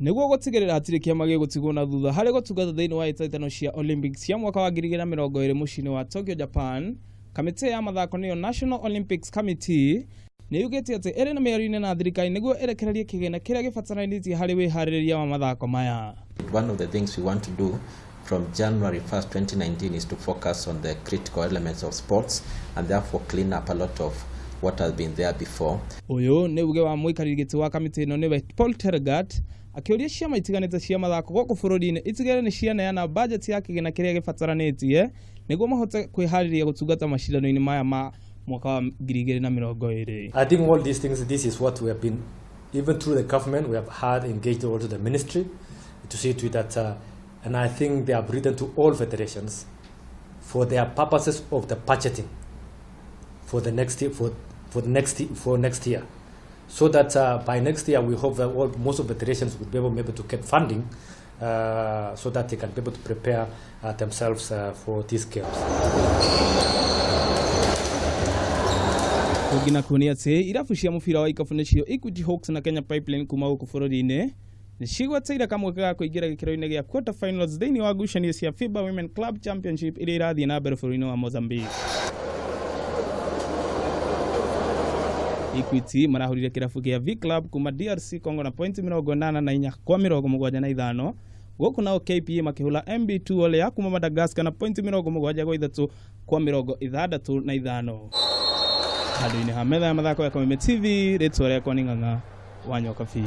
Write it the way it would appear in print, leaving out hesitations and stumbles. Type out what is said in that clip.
Nĩguo gũtigĩrĩra hatirĩ kĩama gĩgũtigwo na thutha harĩ gũtungata thĩinĩ wa hĩtahĩtano cia Olympics cia mwaka wa 2020 mũciĩ-inĩ wa Tokyo, Japan, kamĩtĩ ya mathako nĩyo National Olympics Committee nĩ yugĩte atĩ ĩrĩ na mĩario-inĩ na thirikari nĩguo ĩrekererie kĩgĩna kĩrĩa gĩbataranĩtie harĩ wĩharĩrĩria wa mathako maya. One of the things we want to do from January 1st, 2019 is to focus on the critical elements of sports and therefore clean up a lot of what has been there before. Ũyũ nĩ uge wa mũikarĩri gĩtĩ wa kamĩtĩ ĩno nĩwe Paul Tergat akĩũria ciama itiganĩte cia mathako gũkũ bũrũri-inĩ itigĩrĩre nĩ cianeana bajeti ya kĩgĩna kĩrĩa gĩbataranĩtie nĩguo mahote kwĩharĩria gũtungata macindano-inĩ maya ma mwaka wa 2020. I think all these things, this is what we have been, even through the government, we have had engaged also the ministry to see to it that, and I think they have written to all federations for their purposes of the budgeting for the next year, for the next for next year, so that by next year we hope that all most of the federations would be able maybe to get funding so that they can be able to prepare themselves for these games. Kũngĩ nakuo nĩ atĩ irabu cia mũbira wa ikabu nĩcio Equity Hawks na Kenya Pipeline kuma gũkũ bũrũri-inĩ nĩ cigwatĩire kamweke ga kũingĩra gĩkĩro-inĩ gĩa quarter finals thĩinĩ wa ngucanio cia FIBA Women Club Championship iria irathiĩ na mbere bũrũri-inĩ wa Mozambique. Equity marahũrire kĩrabu kĩa V Club kuma DRC Congo na pointi 84 kwa 75, gũkũ nao KPA makĩhũra MB2 Ole ya kuma Madagascar na pointi 73 kwa 65. Handũ-inĩ ha metha ya mathako ya Kameme TV, rĩtwa rĩakwa nĩ Ng'ang'a wa Nyokabi.